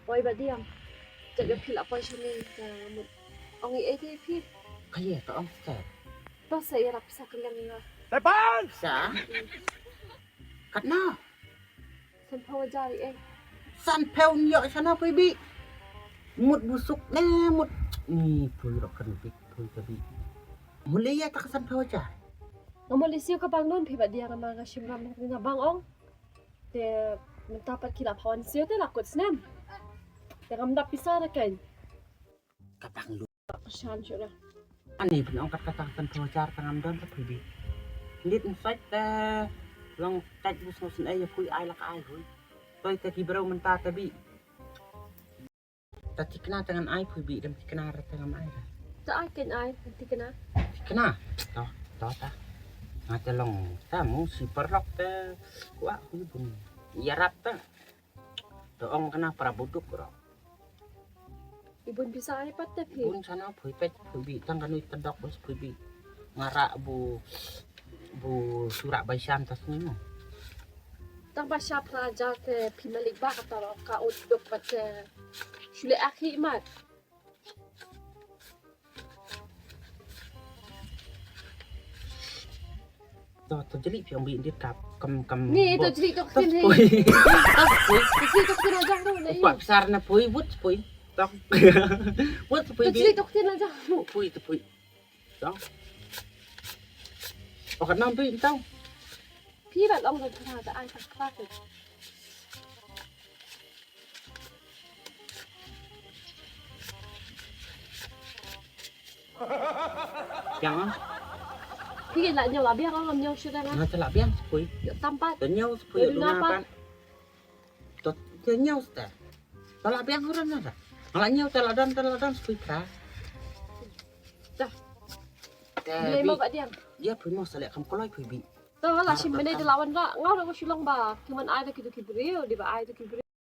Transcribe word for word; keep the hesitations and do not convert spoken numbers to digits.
Poi Bah Diang. Jaka phi la poi shane ka mut. Ong i ei te phi. Ka ye ka ong te. To sa ïarap pisa ka liang nga. Sa? Katno? Sanphew hajar i ei. Sanphew nyo sana poi bi. Mut busuk ne mut. Ni poi rok kan bi poi ka bi. Mule ya tak sanphew hajar. Nga mule sio ka bang non phi Bah Diang ma nga shim ram nga bang ong. Te mynta pat ki la phawan sio te la kut snem. Te ngam dap pisa da kan. Ka bang lu. Shan shu da. Ani pynong kat kata kan phajar ta ngam don ta phi bi. Lit nsait te long kat bus ngos ai ya pui ai la ka ai hui. Toi te ki brau mynta ta bi. Ta tikna ta ngan ai pui bi dam tikna ra ta ngam ai ra. Ta ai kan ai tikna. Tikna. To to ta. Nga te long ta mu si parlok te. Kwa hui bun. Yarap ta. To ong kana para buduk ro. I bun pisa ai pat te phi. Bun sana pui pet pui bi tang kanui tedok bas pui bi. Ngara bu bu surak baisan tas ni mo. Tang ba sha phra hajar te phi malik ba kata ro ka ut dok pat te. Shule akhi mat. To to jeli piang bi dit kap kam kam. Ni to jeli tok tin ni. To jeli tok tin aja tu ni. Upa besar na pui wut pui. Tok. Wut pui. To jeli tok tin aja. Pui to pui. Tok. Okat nam bi tau. Phi ba long ka ta ai ta kla. Biang ah. Phi la nyau la biang ah, ngam nyau shu dang ah. Nga te la biang sepui. Yo tampat. Te nyau sepui yo duna pat. To te nyau ste. To la biang huran na. Nga la nyau te la don te la don sepui pra. Dah. Te bi. Dia pui mo sa lek kam koloi pui bi. To la shim mene de lawan ra. Nga ra ko shilong ba. Kiman ai da kitu ki briew, di ba ai da ki briew.